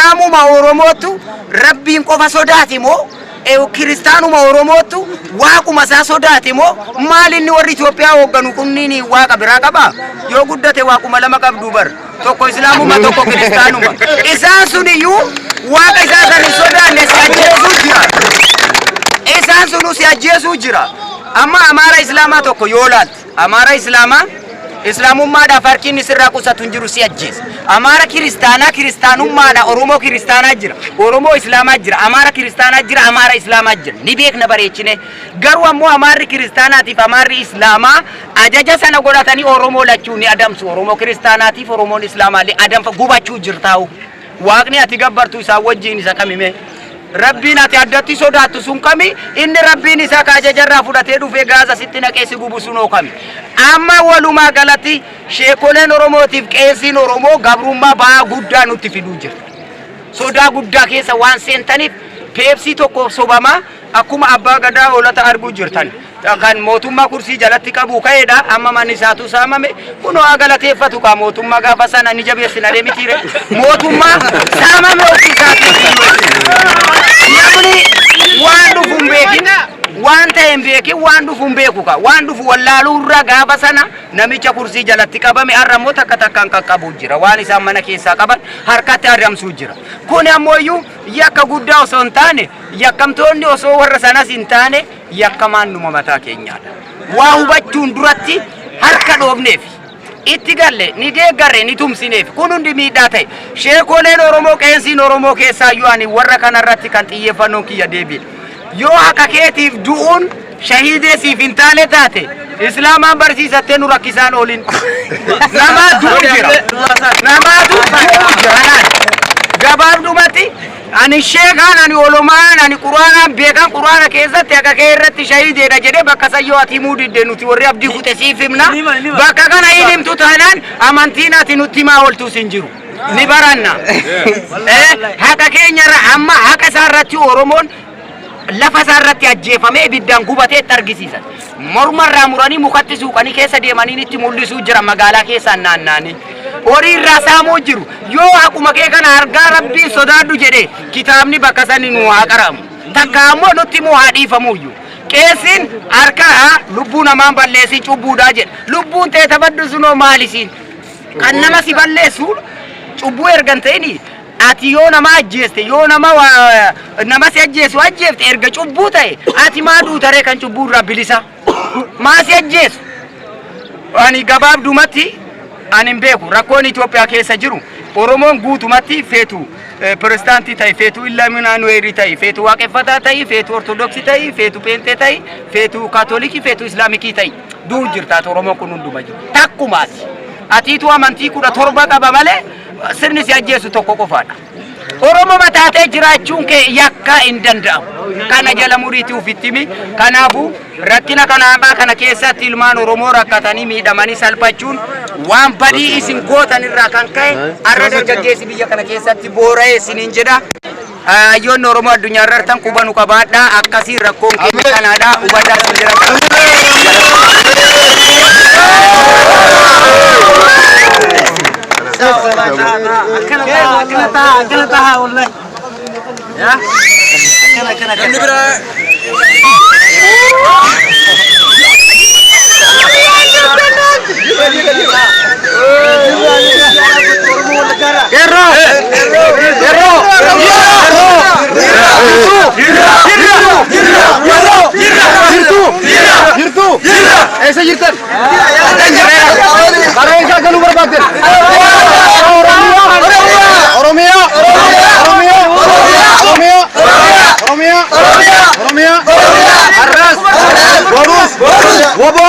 Islaamuma Oromootu Rabbiin qofa sodaati moo, kiristaanuma Oromootu waaquma isaa sodaate moo, maal inni warri Itoophiyaa hoogganu kunniin waaqa biraa qabaa? Yoo guddate waaquma lama qabdu bar. Tokko Islaamuma, tokko kiristaanuma. Isaan suniyyuu waaqa isaa san hin sodaanne, si ajjeesuu jira. Isaan sunuu si ajjeesuu jira. Amma Amaara Islaamaa tokko yoo laalte, Amaara Islaamaa Islaamummaadhaaf harki inni sirraa qusatu hin jiru, si ajjeesa. Amaara kiristaanaa kiristaanummaadha. Oromoo kiristaanaa jira. Oromoo Islaamaa jira. Amaara kiristaanaa jira. Amaara Islaamaa jira. Ni beekna bareechine. Garuu ammoo Amaarri kiristaanaatiif Amaarri Islaamaa ajaja sana godhatanii Oromoo lachuu ni adamsu. Oromoo kiristaanaatiif Oromoon Islaamaallee adamfa gubachuu jirtaa'u. Waaqni ati gabbartu isaan wajjin isa kamime? Rabbiin ati addatti sodaattu sun kami? Inni Rabbiin isaa ka ajajarraa fudhatee dhufee gaaza sitti naqee si gubu sunoo kami? Amma walumaa galatti sheekoleen Oromootiif qeesiin Oromoo gabrummaa ba'aa guddaa nutti fiduu jira. Sodaa guddaa keessa waan seentaniif Peepsii tokkoof sobamaa akkuma abbaa gadaa hoolata arguu jirtan. Kan mootummaa kursii jalatti qabu ka'eedha. Amma manni isaatu saamame. Kunoo haa galateeffatu kaa mootummaa gaafa sana ni jabeessina mitiire. Mootummaa saamame ofii isaatiin. Namni waan dhufu hin beekin, waan ta'e hin beekin, waan dhufu hin beeku kaa. Waan dhufu wallaaluu irraa gaafa sana namicha kursii jalatti qabame har'a immoo takka takkaan qaqqabuu jira. Waan isaan mana keessaa qaban harkatti adamsuu jira. Kun ammoo iyyuu yakka guddaa osoo hin taane, yakkamtoonni osoo warra sanas hin taane, yakkamaan numa mataa keenyaadha. Waa hubachuun duratti harka dhoofneef itti galle, ni deeggarre, ni tumsineef, kun hundi miidhaa ta'e. Sheekoleen Oromoo, qeensiin Oromoo keessaayyuu ani warra kanarratti kan xiyyeeffannoon kiyya deebi'e. Yoo haqa keetiif du'uun shahiidee siif hin taane taate, Islaamaan barsiisattee nu rakkisaan oolin. Namaa du'u jira. Namaatu du'u jira laal. Gabaabdumatti ani sheekaan, ani olomaan, ani quraanaan beekan, quraana keessatti haqa kee irratti shahiideedha jedhee bakka sayyoo ati himuu didde, nuti warri abdii kute siif himna. Bakka kana hin himtu taanaan amantiin ati nutti himaa ooltus hin jiru. Ni baranna. Haqa keenyarra, amma haqa isaa irratti Oromoon lafa isaa irratti ajjeefamee ibiddaan gubatee itti argisiisan. Morma irraa muranii mukatti suuqanii keessa deemanii itti mul'isuu jira magaalaa keessaan naanna'anii. Horii irraa saamuu jiru. Yoo haquma kee kana argaa Rabbiin sodaadhu jedhee kitaabni bakka sani nu haa qaramu. Takka ammoo nutti immoo haa dhiifamuyyuu. Qeessiin harka lubbuu namaan balleessin cubbuudhaa jedha. Lubbuun tee tabaddu sunoo maalisiin? Kan nama si balleessu cubbuu ergan ta'ini, ati yoo nama ajjeeste, yoo nama nama si ajjeesu ajjeefte, erga cubbuu ta'e ati maa duutaree kan cubbuu irraa bilisa? Maa si ajjeesu? Ani gabaabdumatti ani hin beeku, rakkoon Itoophiyaa keessa jiru Oromoon guutumatti feetu pirezidaantii ta'e, feetu Illuminati ta'e, feetu waaqeffataa ta'e, feetu Ortodoksii ta'e, feetu Peenxee ta'e, feetu Kaatolikii, feetu Islaamikii ta'e, du'u jirtaati. Oromoon kun hunduma jiru takkumaati. Atiitu amantii 17 qaba malee sirni si ajjeesu tokko qofaadha. Oromoo mataatee jiraachuun kee yakkaa hin danda'amu. Kana jala muriitii ofitti himi. Kanaafuu rakkina kana hamaa kana keessatti ilmaan Oromoo rakkatanii miidhamanii salphachuun waan badii isin gootan irraa kan ka'e har'a dargaggeessi biyya kana keessatti boora'ee isiniin jedha. Hayyoonni Oromoo addunyaa irra jirtan quba nu qabaadhaa. Akkasii rakkoon keenya kanaadha. Hubadhaa isin jira. Akkana ta'a, akkana ta'a, akkana ta'a, wallahi. Akkana, akkana, akkana. Namni biraa. Qeerroo! Qeerroo! Qeerroo! Jirtu! Jirtu! Eessa jirtan? Karaa isaa galuu barbaaddan? Oromiyaa! Oromiyaa! Oromiyaa! Oromiyaa! Oromiyaa! Oromiyaa! Har'as! Borus! Wbo!